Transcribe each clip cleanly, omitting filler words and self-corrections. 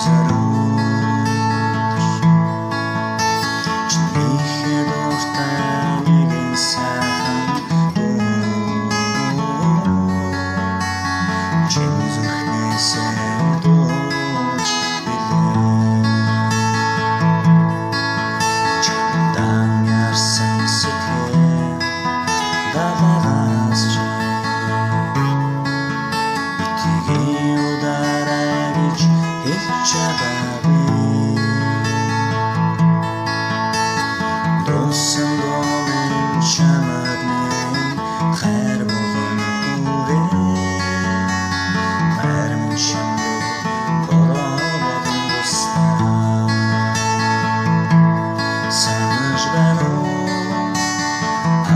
Зориулж чинийхээ дуртай нэгэн сайхан дуу чин зүрхнээсээ дууж билээ. Чамдан ярьсан сэтгэл далаагаас чи битгий ударай гэж хэлж чадаагүй. Дуусан дуу чамаг минь хайр болон хүрээ, хайр минь чамд бороо болон туслаа. Санаж байна уу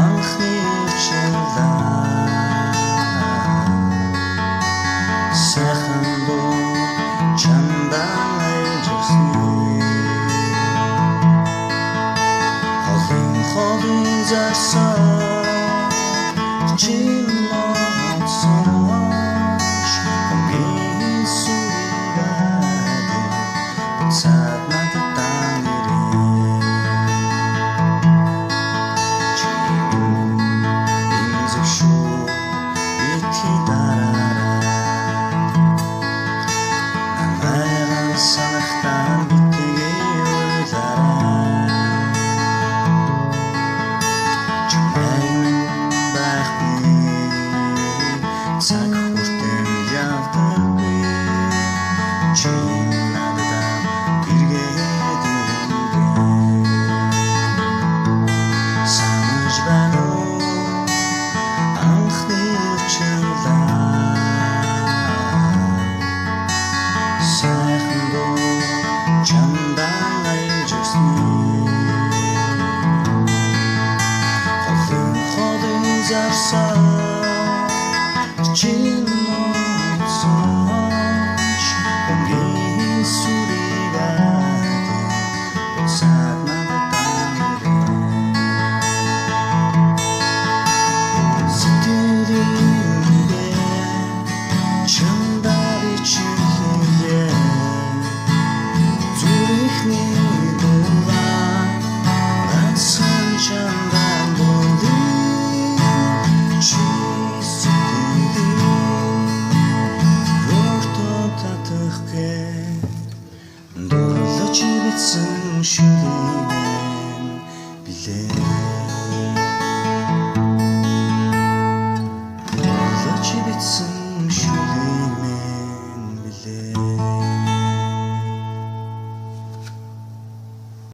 анхны уучлалаа, сайхан дуу чамдаа аялж өгсөний. Холын холын зарсан чин ноцооч хамгийн сүрийг буцаад надад ирээ. Чи минь эмзэг шүү, битгий дараарай. Намайг санахтаа битгий уйлаарай. Чамайг минь байхгүй, цаг хүртэл явдаггүй. Чи надад эргээд ирээрэй. Санаж байна уу анхны уучлалаа, сайхан дуу чамдаа аялж өгсөний. Холын холын зарсан чин ноцооч өнгийн сүрийг буцаад надад ирээ. Сэтгэлийн үгээ чамдаа бичгэлээ, зүрхний дуугаа ганцхан чамдаа дуулъя. Чи сэтгэлийн өөртөө татах гээд дурлаж бичсэн шүлэг билээ.